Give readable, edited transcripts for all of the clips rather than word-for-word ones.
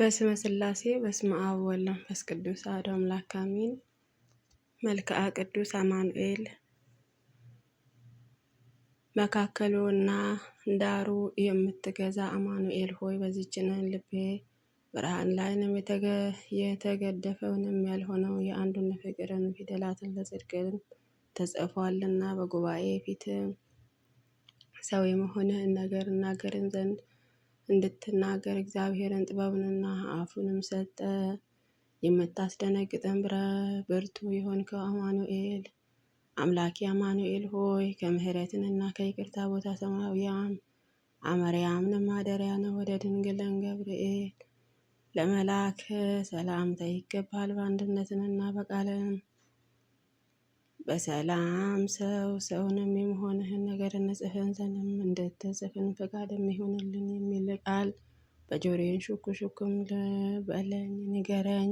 በስመ ስላሴ በስመ አብ ወወልድ ወመንፈስ ቅዱስ አሐዱ አምላክ አሜን። መልክዓ ቅዱስ አማኑኤል መካከሉ እና ዳሩ የምትገዛ አማኑኤል ሆይ በዚችን ልቤ ብርሃን ላይንም የተገደፈውንም ያልሆነው የአንዱን ፍቅርን ፊደላትን ለጽድቅን ተጽፏልና በጉባኤ ፊት ሰው የመሆንህን ነገር እናገርን ዘንድ እንድትናገር እግዚአብሔርን ጥበብንና አፉንም ሰጠ። የምታስደነግጠን ብርቱ የሆንከው አማኑኤል አምላኬ አማኑኤል ሆይ ከምሕረትንና ከይቅርታ ቦታ ሰማያዊያን አመርያምን ማደሪያ ነው። ወደ ድንግልን ገብርኤል ለመላክ ሰላምታ ይገባል። በአንድነትንና በቃልን በሰላም ሰው ሰውንም የመሆንህን ነገር እንጽፍን ዘንድም እንድትጽፍን ፈቃድም ይሁንልን የሚል ቃል በጆሮዬን ሹክ ሹክም በለኝ ንገረኝ።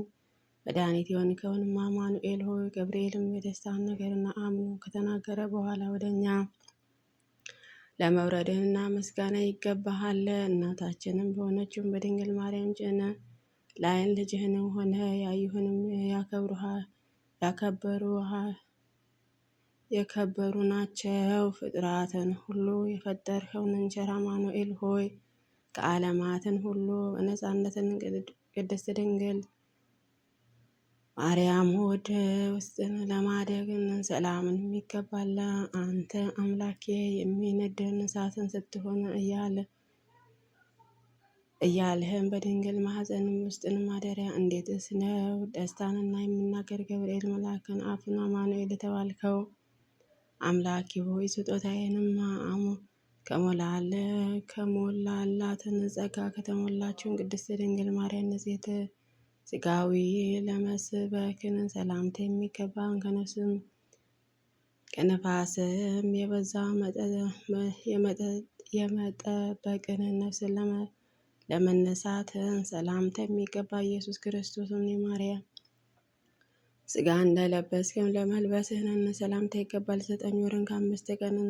መድኃኒት የሆንከውንም አማኑኤል ሆይ ገብርኤልም የደስታን ነገርና አምኖ ከተናገረ በኋላ ወደ እኛ ለመውረድህና ምስጋና ይገባሃል። እናታችንም በሆነችውን በድንግል ማርያም ጭነ ላይን ልጅህንም ሆነ ያዩህንም ያከብሩሃል ያከበሩሃል የከበሩ ናቸው። ፍጥራትን ሁሉ የፈጠርኸውን እንጀራ አማኑኤል ሆይ ከዓለማትን ሁሉ ነፃነትን ቅድስት ድንግል ማርያም ሆድ ውስጥን ለማደግን ሰላምን የሚገባለ አንተ አምላኬ የሚነድን እሳትን ስትሆን እያለ እያልህም በድንግል ማኅፀንም ውስጥን ማደሪያ እንዴትስ ነው ደስታንና የሚናገር ገብርኤል መልአክን አፍን አማኑኤል የተባልከው አምላኬ ሆይ ስጦታዬንም ከሞላለ ከሞላላትን ጸጋ ከተሞላችውን ቅድስት ድንግል ማርያም ንጽሕት ሥጋዊ ለመስበክን ሰላምታ የሚገባን ከነፍስም ከነፋስም የበዛ የመጠበቅን ነፍስን ለመነሳትን ሰላምታ የሚገባ ኢየሱስ ክርስቶስን የማርያም ስጋ እንደለበስክም ለመልበስህን ሰላምታ ይገባል። 9 ወርን ከ5 ቀንን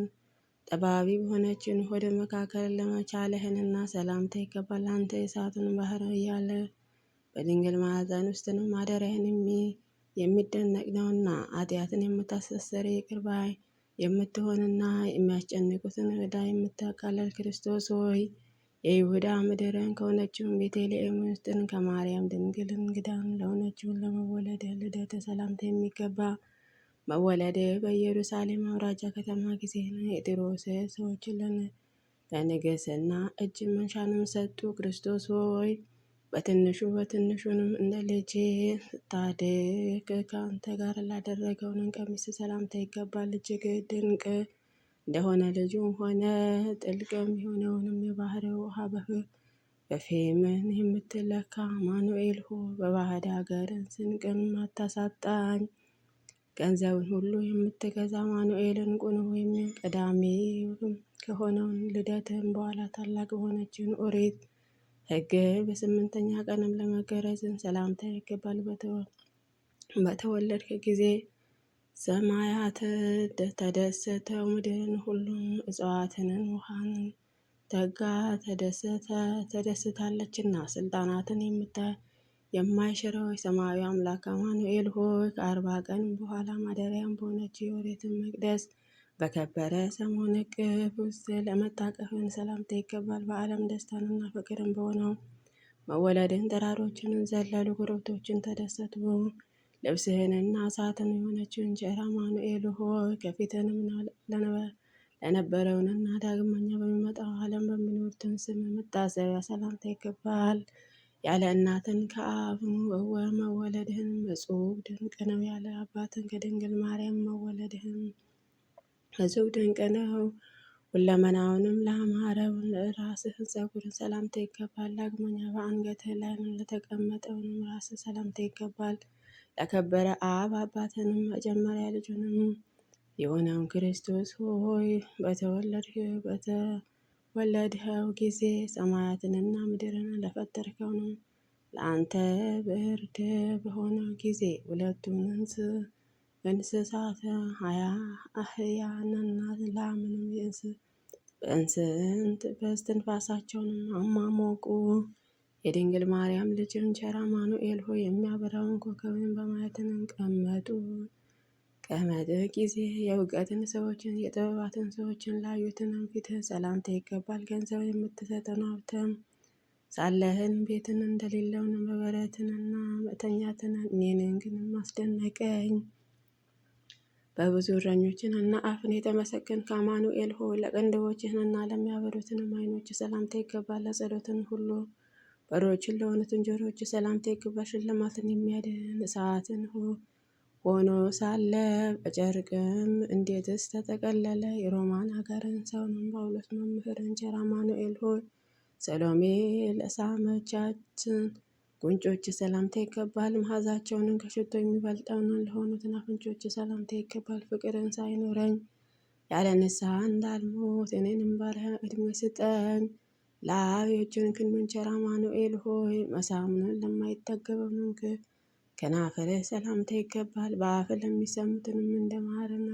ጠባቢ በሆነችን ሆድ መካከል ለመቻልህንና ሰላምታ ይገባል። አንተ የእሳቱን ባህር እያለ በድንግል ማኅፀን ውስጥንም ማደሪያህን የሚደነቅ ነውና ኃጢአትን የምታስተሰርይ ይቅር ባይ የምትሆንና የሚያስጨንቁትን ዕዳ የምታቃለል ክርስቶስ ሆይ የይሁዳ ምድርን ከሆነችውን ቤተልሔም ውስጥን ከማርያም ድንግል እንግዳን ለሆነችውን ለመወለድ ልደተ ሰላምታ የሚገባ መወለድ በኢየሩሳሌም አውራጃ ከተማ ጊዜ የጢሮስ ሰዎችን ለንግስና እጅ መንሻንም ሰጡ። ክርስቶስ ሆይ በትንሹ በትንሹንም እንደ ልጄ ስታድግ ከአንተ ጋር ላደረገውን ቀሚስ ሰላምታ ይገባል። እጅግ ድንቅ እንደሆነ ልጁም ሆነ ጥልቅም የሆነውንም የባህር ውሃ በፌምን የምትለካ አማኑኤል ሆ በባዕድ ሀገርን ስንቅን አታሳጣኝ። ገንዘብን ሁሉ የምትገዛ አማኑኤል እንቁ ነው። ቀዳሚ ከሆነውን ልደትህን በኋላ ታላቅ በሆነችን ኦሪት ሕግ በስምንተኛ ቀንም ለመገረዝን ሰላምታ ይገባል። በተወለድክ ጊዜ ሰማያት ተደሰተው ምድርን ሁሉም እጽዋትንን ውሃን ተጋ ተደሰተ ተደስታለችና ስልጣናትን የማይሽረው የሰማያዊ አምላክ አማኑኤል ሆይ ከ40 ቀን በኋላ ማደሪያም በሆነች የኦሪትን መቅደስ በከበረ ሰሞነ እቅፍ ውስጥ ለመታቀፍን ሰላምታ ይገባል። በዓለም ደስታንና ፍቅርን በሆነው መወለድን ተራሮችን ዘለሉ፣ ኮረብቶችን ተደሰቱ። ልብስህንና እሳትን የሆነችው እንጀራ አማኑኤል ሆይ ከፊትህንም ለነበረውንና ዳግመኛ በሚመጣው ዓለም በሚኖሩትን ስም መታሰቢያ ሰላምታ ይገባል። ያለ እናትን ከአብ መወለድህን እጹብ ድንቅ ነው። ያለ አባትን ከድንግል ማርያም መወለድህን እጹብ ድንቅ ነው። ሁለመናውንም ለአማረው ራስህን ፀጉርን ሰላምታ ይገባል። ዳግመኛ በአንገትህ ላይ ለተቀመጠውንም ራስህ ሰላምታ ይገባል። ለከበረ አብ አባትንም መጀመሪያ ልጁንም የሆነውን ክርስቶስ ሆይ በተወለድኸው ጊዜ ሰማያትንና ምድርን ለፈጠርከው ነው። ለአንተ ብርድ በሆነው ጊዜ ሁለቱን እንስሳት አህያንና ላምንም በእንስንት በስትንፋሳቸውንም አማሞቁ። የድንግል ማርያም ልጅም ቸር አማኑኤል ሆይ የሚያበራውን ኮከብን በማየትን ቀመጡ ቀመጥ ጊዜ የእውቀትን ሰዎችን የጥበባትን ሰዎችን ላዩትንም ፊትህን ሰላምታ ይገባል። ገንዘብ የምትሰጠን ሀብትም ሳለህን ቤትን እንደሌለውን በበረትንና መተኛትን እኔን ግን አስደነቀኝ። በብዙ እረኞችን እና አፍን የተመሰገንክ አማኑኤል ሆይ ለቅንድቦችህንና ለሚያበሩትንም ዓይኖች ሰላምታ ይገባል። ለጸሎትን ሁሉ በሮችን ለሆኑትን ጆሮዎች ሰላምታ ይገባል። ሽልማትን የሚያድን እሳትን ሆኖ ሳለ በጨርቅም እንዴትስ ተጠቀለለ? የሮማን ሀገርን ሰውንም ጳውሎስ መምህርን ቸር አማኑኤል ሆይ ሰሎሜ ለሳመቻችን ጉንጮች ሰላምታ ይገባል። መዓዛቸውንም ከሽቶ የሚበልጠውን ለሆኑትን አፍንጮች ሰላምታ ይገባል። ፍቅርን ሳይኖረኝ ያለ ንስሐ እንዳልሞት እኔንም ባሪያ ዕድሜ ስጠኝ። ለአብ የእጅን ክንዱን ቸር አማኑኤል ሆይ መሳሙንን ለማይጠገበው ከናፍርህ ሰላምታ ይገባል። በአፍ ለሚሰሙትንም እንደ ማርና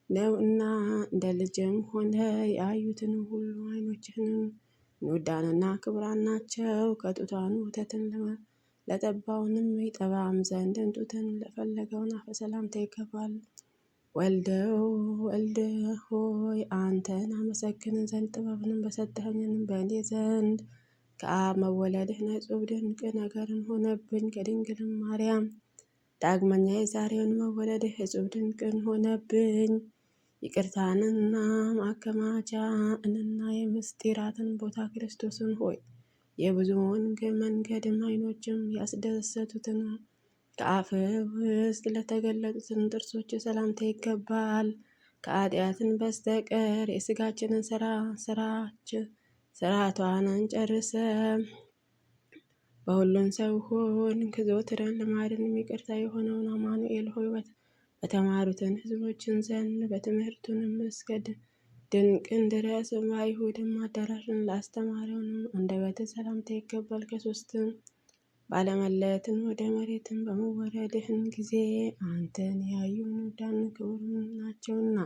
ነው እና እንደ ልጅም ሆነ ያዩትንም ሁሉ ዓይኖችህንም ንዑዳንና ክቡራን ናቸው። ከጡቷን ወተትን ለጠባውንም ይጠባም ዘንድ ጡትን ለፈለገውን አፈ ሰላምታ ይገባል። ወልደ ወልደ ሆይ አንተን አመሰግንን ዘንድ ጥበብንም በሰጠኸኝንም በእኔ ዘንድ ከአብ መወለድህ ንጹሕ ድንቅ ነገርን ሆነብኝ። ከድንግልም ማርያም ዳግመኛ የዛሬውን መወለድህ እጹብ ድንቅን ሆነብኝ። ይቅርታንና ማከማቻ እንና የምስጢራትን ቦታ ክርስቶስን ሆይ የብዙውን መንገድም ዓይኖችም ያስደሰቱትን ከአፍ ውስጥ ለተገለጡትን ጥርሶች ሰላምታ ይገባል። ከኃጢአትን በስተቀር የስጋችንን ስራ ስራችን ስርዓቷን ጨርሰ በሁሉም ሰው ሆን ከዘወትርን ልማድን ይቅርታ የሆነውን አማኑኤል ሆይ በተማሩትን ህዝቦችን ዘንድ በትምህርቱንም እስከ ድንቅን ድረስ በአይሁድም አዳራሽን ላስተማሪውንም አንደበተ ሰላምታ ይገባል። ከሶስትም ባለመለየትን ወደ መሬትን በመወረድህን ጊዜ አንተን ያዩ ንዑዳን ክቡር ናቸውና።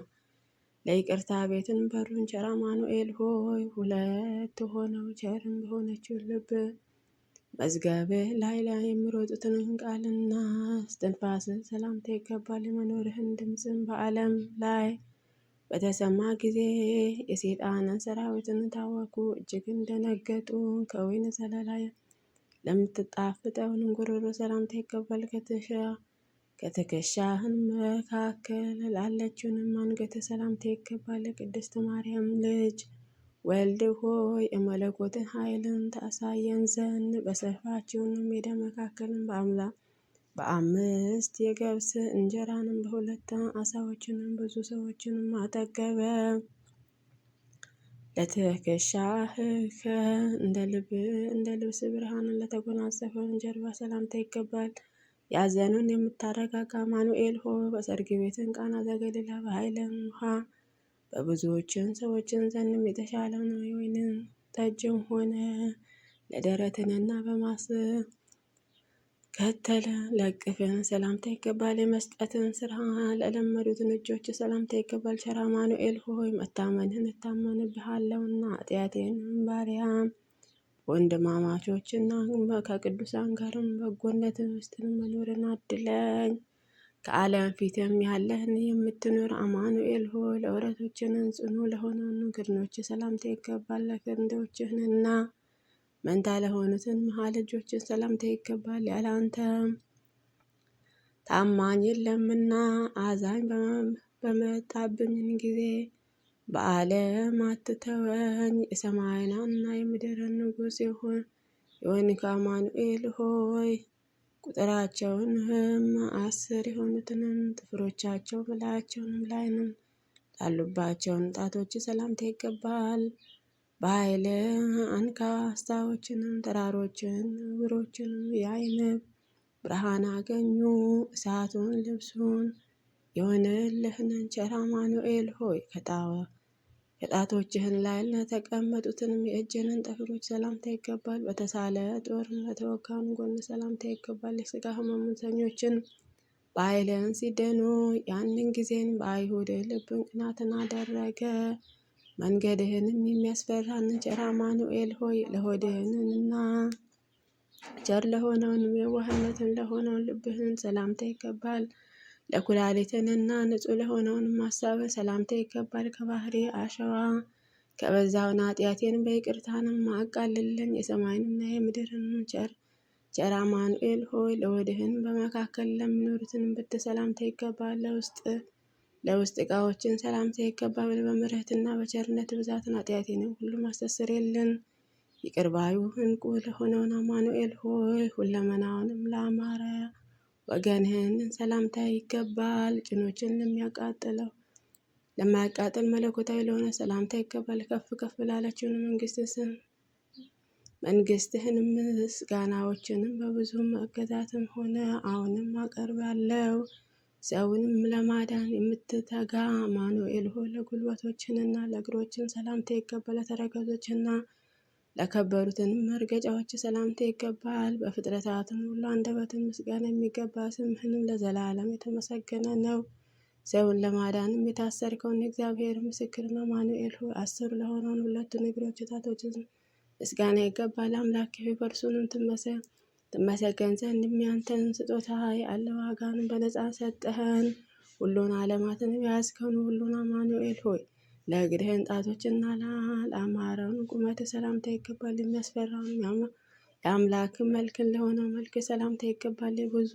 ለይቅርታ ቤትን በሩን ቸር አማኑኤል ሆይ ሁለት ሆነው ቸርም በሆነችው ልብ መዝገብህ ላይ ላይ የሚሮጡትን ቃልና እስትንፋስህ ሰላምታ ይገባል። የመኖርህን ድምፅን በዓለም ላይ በተሰማ ጊዜ የሰይጣንን ሰራዊትን ታወኩ፣ እጅግም ደነገጡ። ከወይን ዘለላ ለምትጣፍጠውን ጉሮሮ ሰላምታ ይገባል። ከትከሻህን መካከል ላለችውንም አንገተ ሰላምታ ይገባል። ቅድስት ማርያም ልጅ ወልድ ሆይ የመለኮትን ኃይልን ታሳየን ዘንድ በሰልፋችሁንም ሜዳ መካከልን በአምላ በአምስት የገብስ እንጀራንም በሁለት አሳዎችንም ብዙ ሰዎችንም አጠገበ። ለትከሻህ እንደ ልብ እንደ ልብስ ብርሃንን ለተጎናጸፈውን ጀርባ ሰላምታ ይገባል። ያዘኑን የምታረጋጋ አማኑኤል ሆይ በሰርግ ቤትን ቃና ዘገሊላ በኃይለ ውሃ በብዙዎችን ሰዎችን ዘንድም የተሻለ ነው። የወይንን ጠጅም ሆነ ለደረትንና በማስ ከተለ ለቅፍን ሰላምታ ይገባል። የመስጠትን ስራ ለለመዱትን እጆች ሰላምታ ይገባል። ቸር አማኑኤል ሆይ መታመንህን እታመንብሃለሁና ኃጢአቴን ባሪያም ወንድማማቾችና ከቅዱሳን ጋርም በጎነትን ውስጥን መኖርን አድለኝ። ከዓለም ፊትም ያለህን የምትኖር አማኑኤል ሆይ ለወረቶችንን ጽኑ ለሆነኑ ክድኖች ሰላምታ ይገባል። ለክንዶችህንና መንታ ለሆኑትን መሀል እጆችን ሰላምታ ይገባል። ያለ አንተ ታማኝ የለምና አዛኝ በመጣብኝን ጊዜ በዓለም አትተወኝ። የሰማይንና የምድርን ንጉሥ የሆን የሆንክ አማኑኤል ሆይ ቁጥራቸውንም 10 የሆኑትንም ጥፍሮቻቸው ምላቸውንም ላይንም ላሉባቸውን ጣቶች ሰላምታ ይገባል። በኃይል አንካሳዎችንም ተራሮችን እግሮችንም የዓይን ብርሃን አገኙ። እሳቱን ልብሱን የሆነልህን ቸር አማኑኤል ሆይ ከጣቶችህን ላይ ለተቀመጡትንም የእጅህን ጥፍሮች ሰላምታ ይገባል። በተሳለ ጦር ለተወጋውን ጎን ሰላምታ ይገባል። የሥጋ ሕመምተኞችን በኃይልህን ሲድኑ ያንን ጊዜን በአይሁድ ልብን ቅናትን አደረገ። መንገድህንም የሚያስፈራን ቸር አማኑኤል ሆይ ለሆድህንና ቸር ለሆነውንም የዋህነትን ለሆነውን ልብህን ሰላምታ ይገባል። ለኩላሊትንና ንጹሕ ለሆነውንም ሀሳብን ሰላምታ ይገባል። ከባህሪ አሸዋ ከበዛውን ኃጢአቴን በይቅርታንም አቃልልን። የሰማይንና የምድርን ቸር ቸር አማኑኤል ሆይ ለወድህን በመካከል ለሚኖሩትን ብት ሰላምታ ይገባል። ለውስጥ ለውስጥ ዕቃዎችን ሰላምታ ይገባል። በምሕረትና በቸርነት ብዛትን ኃጢአቴን ሁሉ ማስተስርየልን። ይቅር ባዩ እንቁ ለሆነውን አማኑኤል ሆይ ሁለመናውንም ለአማረ ወገንህን ሰላምታ ይገባል። ጭኖችን ለሚያቃጥለው ለማያቃጥል መለኮታዊ ለሆነ ሰላምታ ይገባል። ከፍ ከፍ ላለችውን መንግስት ስም መንግስትህንም ምስጋናዎችንም በብዙ መገዛትም ሆነ አሁንም አቀርባለሁ። ሰውንም ለማዳን የምትተጋ አማኑኤል ሆይ ለጉልበቶችንና ለእግሮችን ሰላምታ ይገባል። ለተረከዞችና ለከበሩትንም መርገጫዎች ሰላምታ ይገባል። በፍጥረታትም ሁሉ አንደበትን ምስጋና የሚገባ ስምህንም ለዘላለም የተመሰገነ ነው። ሰውን ለማዳንም የታሰርከውን የእግዚአብሔር ምስክር አማኑኤል ሆይ አስሩ ለሆነውን ሁለቱን እግሮች ጣቶችን ምስጋና ይገባል። አምላክ ሆይ በእርሱንም ትመሰገን ዘንድ የሚያንተን ስጦታ ያለ ዋጋን በነፃ ሰጠኸን። ሁሉን ዓለማትን የያዝከውን ሁሉን አማኑኤል ሆይ ለእግርህን ጣቶችና ለአማረውን ቁመት ሰላምታ ይገባል። የሚያስፈራውን የአምላክን መልክን ለሆነው መልክ ሰላምታ ይገባል። ብዙ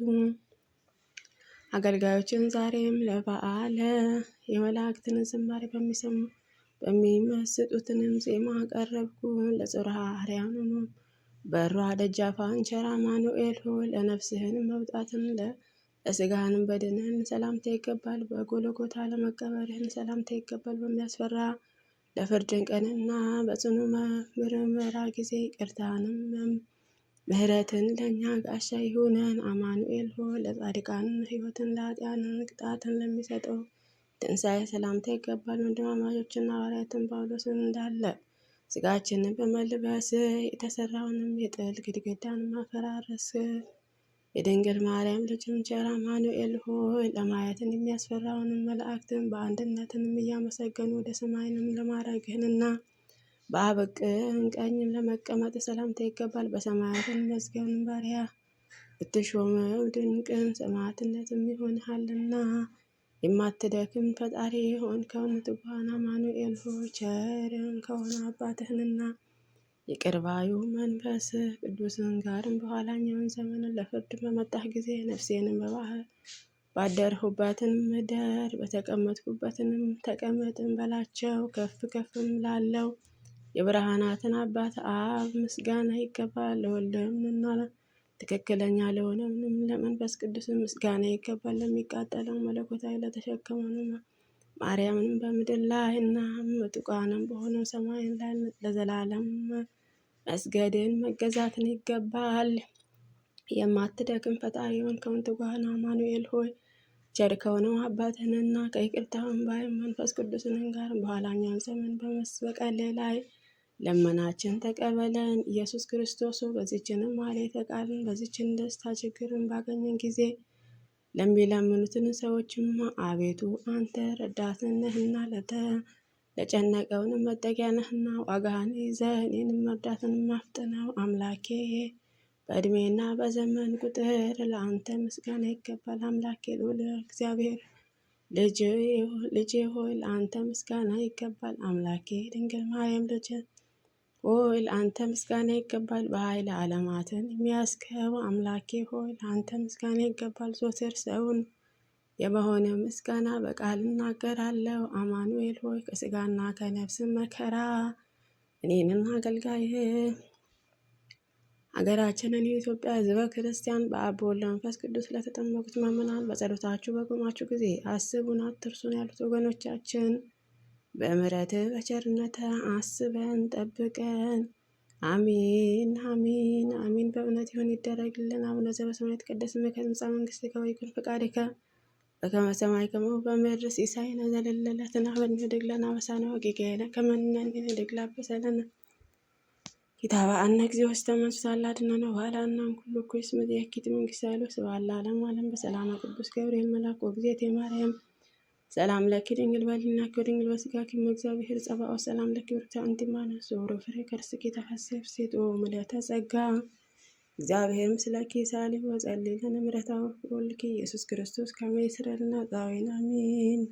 አገልጋዮችን ዛሬም ለበዓለ የመላእክትን ዝማሬ በሚሰሙ በሚመስጡትንም ዜማ አቀረብኩ። ለጽርሐ አርያም በሯ ደጃፏን ቸር አማኑኤል ሆይ ለነፍስህንም መውጣትን ለስጋህንም በድንህን ሰላምታ ይገባል። በጎልጎታ ለመቀበርህን ሰላምታ ይገባል። በሚያስፈራ ለፍርድን ቀንና በጽኑ ምርመራ ጊዜ ይቅርታንም ምሕረትን ለእኛ ጋሻ ይሁነን። አማኑኤል ሆይ ለጻድቃን ሕይወትን ለኃጥኣን ቅጣትን ለሚሰጠው ትንሣኤ ሰላምታ ይገባል። ወንድማማቾችና ሐዋርያትን ጳውሎስን እንዳለ ስጋችንን በመልበስ የተሰራውንም የጥል ግድግዳን ማፈራረስ የድንግል ማርያም ልጅም ቸር አማኑኤል ሆይ ለማየትን የሚያስፈራውንም መላእክትን በአንድነትንም እያመሰገኑ ወደ ሰማይንም ለማረግህንና በአብ ቀኝም ለመቀመጥ ሰላምታ ይገባል። በሰማያትን መዝገብን ባሪያ ብትሾመው ድንቅን ሰማዕትነትም ይሆንሃልና የማትደክም ፈጣሪ የሆንከውን ትጉሃን አማኑኤል ሆይ ቸርን ከሆነ አባትህንና ይቅር ባዩ መንፈስ ቅዱስን ጋርም በኋላኛውን ዘመን ለፍርድ በመጣህ ጊዜ ነፍሴንም በባህር ባደርሁባትን ምድር በተቀመጥኩበትንም ተቀመጥን በላቸው። ከፍ ከፍም ላለው የብርሃናትን አባት አብ ምስጋና ይገባል። ለወልድምና ትክክለኛ ለሆነ ምንም ለመንፈስ ቅዱስ ምስጋና ይገባል። ለሚቃጠለው መለኮታዊ ለተሸከመው ማርያምንም በምድር ላይ እና ምጡቃንም በሆነው ሰማይ ላይ ለዘላለም መስገድን መገዛትን ይገባል። የማትደክም ፈጣሪ የሆንከውን ትጉሃን አማኑኤል ሆይ ቸር ከሆነው አባትህንና ከይቅርታውን ባይ መንፈስ ቅዱስን ጋር በኋላኛው ዘመን በመስቀል ላይ ለመናችን ተቀበለን። ኢየሱስ ክርስቶስ በዚችንም ማኅሌተ ቃልን በዚችን ደስታ ችግርን ባገኘን ጊዜ ለሚለምኑትን ሰዎችማ አቤቱ አንተ ረዳት ነህና ለጨነቀውንም መጠጊያ ነህና ዋጋህን ይዘህ እኔንም መርዳትን ማፍጥነው አምላኬ በእድሜና በዘመን ቁጥር ለአንተ ምስጋና ይገባል። አምላኬ ልዑል እግዚአብሔር ልጄ ሆይ ለአንተ ምስጋና ይገባል። አምላኬ ድንግል ማርያም ልጅ ሆይ ለአንተ ምስጋና ይገባል። በኃይለ ዓለማትን የሚያስከው አምላኬ ሆይ ለአንተ ምስጋና ይገባል። ዞትር ሰውን የበሆነ ምስጋና በቃል እናገራለሁ። አማኑኤል ሆይ ከስጋና ከነፍስ መከራ እኔንም አገልጋይህ ሀገራችንን የኢትዮጵያ ሕዝበ ክርስቲያን በአብ በወልድ በመንፈስ ቅዱስ ለተጠመቁት ምእመናን በጸሎታችሁ በቆማችሁ ጊዜ አስቡን አትርሱን ያሉት ወገኖቻችን በምሕረትህ በቸርነትህ አስበን ጠብቀን። አሜን አሜን አሜን። በእውነት ይሁን ይደረግልን። አቡነ ዘበሰማያት ይትቀደስ ስምከ ትምጻእ መንግሥትከ ወይኩን ፈቃድከ በከመ በሰማይ ከማሁ በምድር ሲሳየነ ዘለለ ዕለትነ ሀበነ ኅድግ ለነ አበሳነ ወጌጋየነ ከመ ንሕነኒ ንኅድግ ለአበሰ ለነ ኢታብአነ እግዚኦ ውስተ መንሱት አድኅነነ ወባልሐነ እምኩሉ እኩይ እስመ ዚአኪ መንግሥተ ኃይል ወስብሐት ለዓለመ ዓለም። በሰላመ ቅዱስ ገብርኤል መልአክ ወእግዝእትየ ማርያም ሰላም ለኪ ድንግል በሕሊናኪ ወድንግል በሥጋኪ እመ እግዚአብሔር ጸባኦት ሰላም ለኪ ብርክት አንቲ እምአንስት ወፍሬ ከርስኪ ተፈሥሒ ፍሥሕት ወምልዕተ ጸጋ እግዚአብሔር ምስለኪ ሳሊ ወጸልይ ለነ ምሕረተ ወልኪ ኢየሱስ ክርስቶስ ከመ ይስረልና ኃጣውኢነ አሜን።